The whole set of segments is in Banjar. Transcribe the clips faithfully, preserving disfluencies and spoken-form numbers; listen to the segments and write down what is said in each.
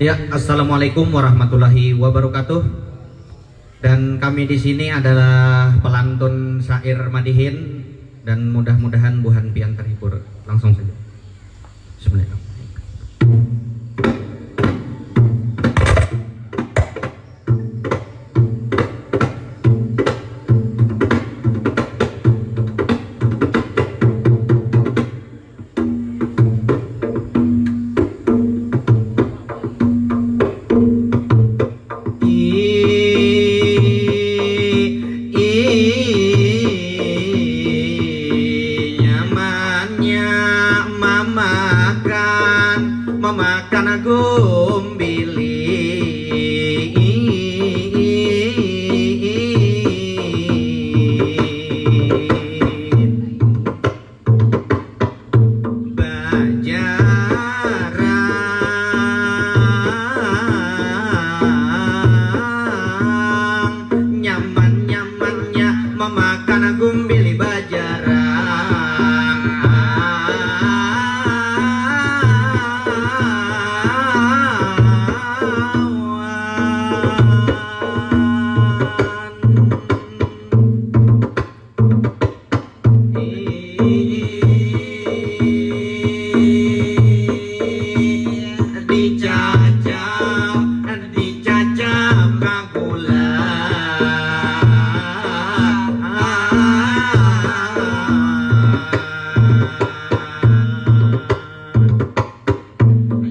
Ya, assalamualaikum warahmatullahi wabarakatuh. Dan kami di sini adalah pelantun syair madihin, dan mudah-mudahan buhan pian terhibur. Langsung saja. Bismillahirrahmanirrahim. Nyamannya mamakan, mamakan gumbili. Bajarang, nyaman-nyamannya mamakan gumbili bajarang. Dicacap, dicacap ka gula.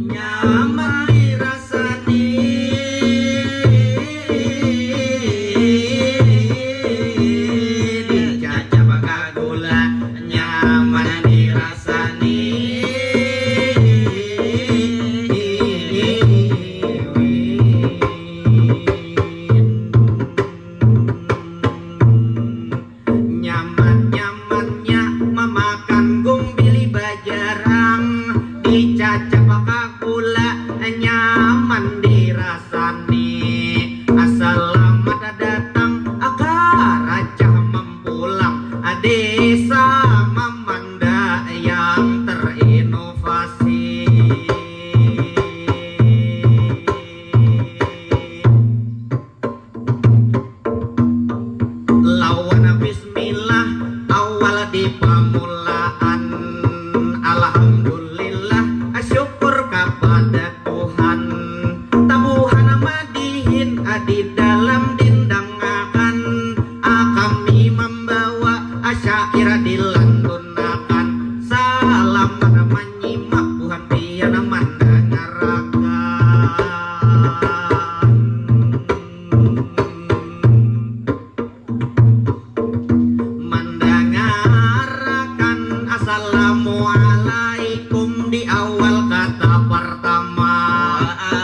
Nyaman dirasani. Dicacap ka gula, nyaman dirasani. Nyaman-nyamannya mamakan gumbili bajarang, dicacap ka gula, nyaman dirasani. Salamat datang ka Raja Mampulang, desa Mamanda yang terinovasi. Lawan bismillah awal di pamulaan. Alhamdulillah, syukur kapada Tuhan. Tabuhan madihin di dalam dindangakan. Kami mambawa syair dilantunakan. Salamat manyimak buhan pian mandangarakan. Mandangarakan assalamualaikum di awal kata pertama.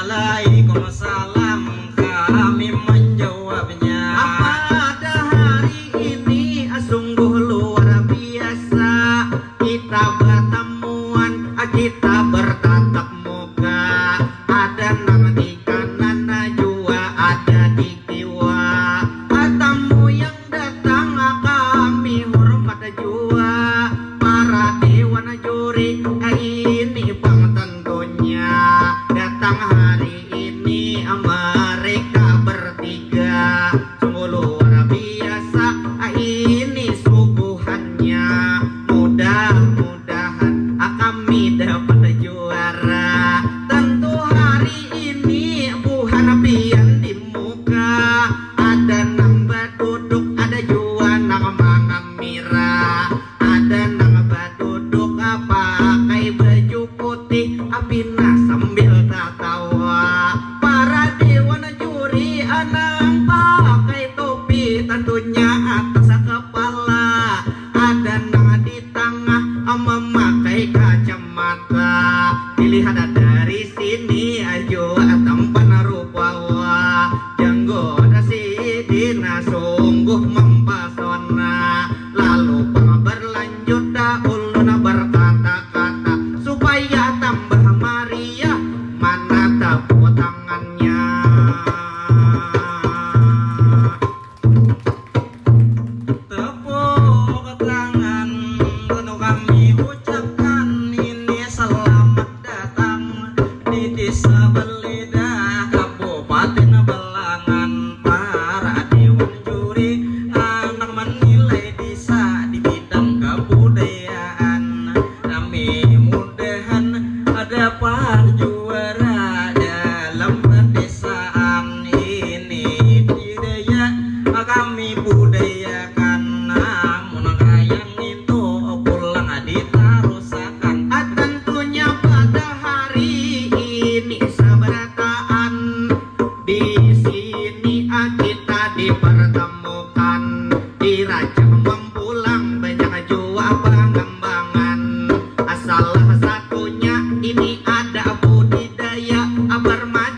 Waalaikumsalam, kami menjawabnya. Pada hari ini sungguh luar biasa. Kita batamuan, kita bertatap muka. Ada nang di kanan jua, ada di kiwa. Tamu yang datang kami hormat jua. Para dewan juri, ini pang tentunya. Datang hari ini mereka bertiga. Sungguh luar biasa ini suguhannya. Mudah-mudahan kami dapat juara. Tentu hari ini buhan pian di muka. Ada nang baduduk, ada jua nang mangamira. Ada nang baduduk pakai baju putih, pina sambil tatawa. Para dewan juri nang pakai topi, tentunya atas kepala. Ada nang di tangah mamakai kacamata. Dilihat dari sini jua tampan rupawa. Janggut sidin sungguh mempesona. Lalu pang berlanjut ulun berkata-kata supaya tambah mariah, mana tepuk tangannya. Tepuk tangan, lalu kami ucapkan ini selamat datang di desa Belida. Permata